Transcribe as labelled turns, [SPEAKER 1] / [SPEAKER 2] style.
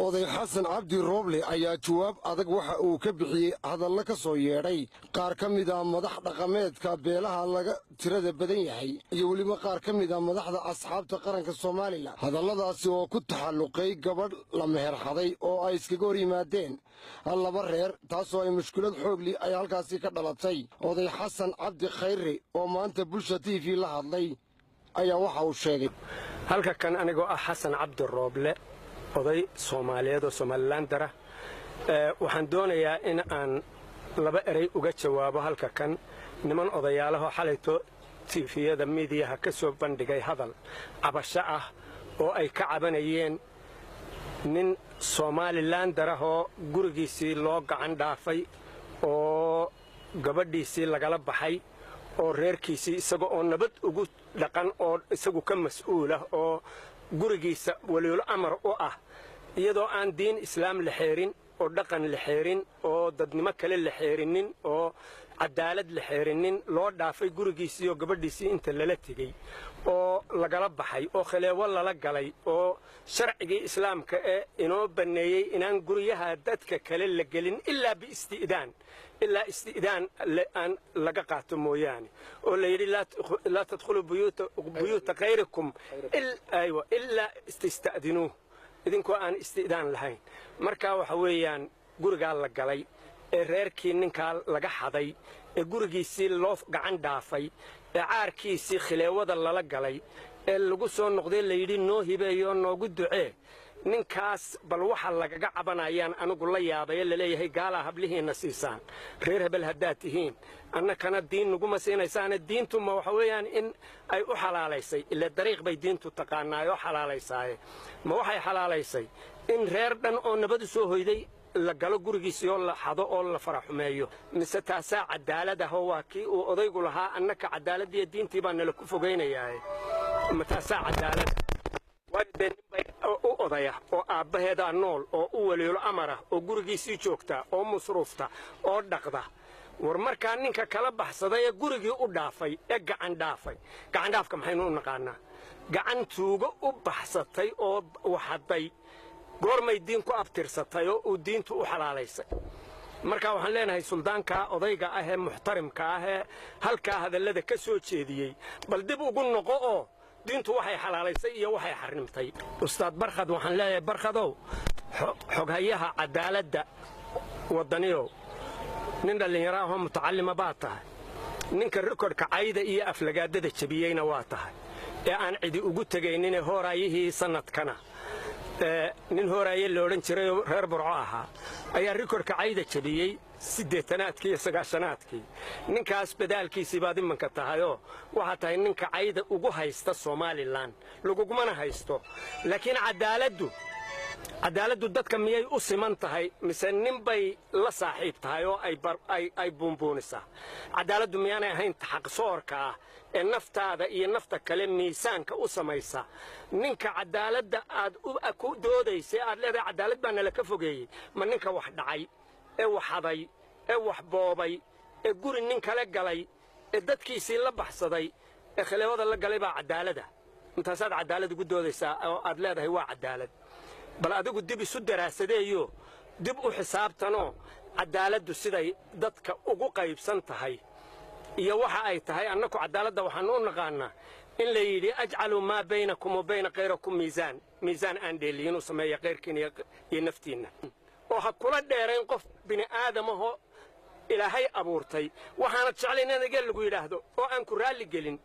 [SPEAKER 1] Oday Xasan Cabdi Rooble ayaa jawaab adag waxa uu ka bixiyey hadallo ka soo yeedhay qaar ka mid ah madax dhaqameedka beelaha laga tirada badan yahay iyo weliba qaar ka mid ah madaxda asxaabta qaranka Somaliland. Hadalladaasi oo ku taxalluqay gabadh la meherxaday oo ay iskaga hor yimaadeen laba reer, taasoo ay mushkilad xoogli ay halkaasi ka dhalatay. Oday Xasan Cabdi Khayre oo maanta Bulsha TV la hadlay ayaa waxa uu sheegay:
[SPEAKER 2] Halka kan anigoo ah Xasan Cabdi Rooble, oday Soomaaliyeed oo Somalilandara, waxaan doonayaa in aan laba erey uga jawaabo halka kan niman odayaalahoo xalayto TV-yada miidiyaha ka soo bandhigay hadal cabasho ah oo ay ka cabanayeen nin Somalilandarahoo gurigiisii loo gacan dhaafay oo gabadhiisii lagala baxay oo reerkiisii isaga oo nabad ugu dhaqan oo isagu ka mas'uulah oo gurigiisa waliilo amar u ah, iyadoo aan diin Islaam la xeerin oo dhaqan la xeerin oo dadnimo kale la xeerinin oo cadaalad la xeerinin, loo dhaafay gurigiisii oo gabadhiisii inta lala tegey oo lagala baxay oo khaleewo lala galay, oo sharcigii Islaamka ee inoo banneeyey inaan guryaha dadka kale la gelin ilaa biisti'daan, ilaa isti'daan aan laga qaato mooyaane, oo la yidhi laa tadkhuluu buyuuta khayrikum, aywa, ilaa istista'dinuuh, idinkoo aan isti'daan lahayn. Marka waxa weeyaan gurigaa la galay ee reerkii ninkaa laga xaday ee gurigiisii loo gacan dhaafay ee caarkiisii khileewada lala galay ee lagu soo noqday layidhi noo hibeeyo, noogu ducee, ninkaas bal waxa lagaga cabanayaan anigu la yaabay. Laleeyahay gaalaa hablihiinna siisaan, reer hebel haddaad tihiin annakana diin naguma siinaysaane. Diintu ma waxa weeyaan in ay u xalaalaysay? Ila dariiq bay diintu taqaanaay oo xalaalaysaaye. Ma waxay xalaalaysay in reer dhan oo nabadu soo hoyday la galo gurigiisii oo la xado oo la faraxumeeyo? Mise taasaa cadaalad ah? Oo waa kii uu odaygu lahaa annaka cadaaladdiiyo diintii baa nala ku fogaynayaaye, ma taasaa cadaalad? Waayo dee nin bay u odaya oo aabbaheedaa nool oo u waliilo amarah oo gurigiisii joogta oo musruufta oo dhaqda. War markaa ninka kala baxsaday ee gurigii u dhaafay ee gacan dhaafay, gacan dhaafka maxaynu u naqaanaa? Gacan tuugo u baxsatay oo waxaday goormay diin ku abtirsatay oo uu diintu u xalaalaysay? Marka waxaan leenahay suldaanka odayga ah ee muxtarimka ah ee halkaa hadallada ka soo jeediyey, bal dib ugu noqo oo diintu waxay xalaalaysay iyo waxay xarrimtay. Ustaad Barkhad waxaan leeyahay: Barkhadow, xoghayaha cadaaladda waddaniyow, nin dhallinyaro ahoo mutacallima baa tahay, ninka rikodhka cayda iyo aflagaadada jebiyeyna waa tahay ee aan cidi ugu tegayninee hooraayihii sannadkana. Nin hooraaye la odhan jirayoo reer Burco ahaa ayaa rikodhka cayda jebiyey 80-aadkii iyo 90-aadkii. Ninkaas badaalkiisii baad imanka tahayoo waxaa tahay ninka cayda ugu haysta Somaliland, lagugumana haysto. Laakiin cadaaladdu dadka miyay u siman tahay, mise nin bay la saaxiib tahay oo ay buunbuunisaa? Cadaaladdu miyaanay ahayn xaqsoorka ah ee naftaada iyo nafta kale miisaanka u samaysa? Ninka cadaaladda aad ku doodaysay, aad leedahay cadaalad baa nala ka fogeeyey, ma ninka wax dhacay ee wax xaday ee wax boobay ee guri nin kale galay ee dadkiisii la baxsaday ee khileewada la galay baa cadaalada? Intaasaad cadaalad ugu doodaysaa oo aad leedahay waa cadaalad? Bal adigu dib isu daraasadeeyo, dib u xisaabtanoo cadaaladdu siday dadka ugu qaybsan tahay iyo waxa ay tahay. Annaku cadaaladda waxaannu u naqaannaa in la yidhi ajcaluu maa baynakum wa bayna khayrakum miisaan, miisaan aan dheeliyin u sameeya khayrkiina iyo naftiinna, oo ha kula dheerayn qof bini aadamahoo Ilaahay abuurtay waxaanad jeclayn in ageel lagu yidhaahdo oo aan ku raalli gelin.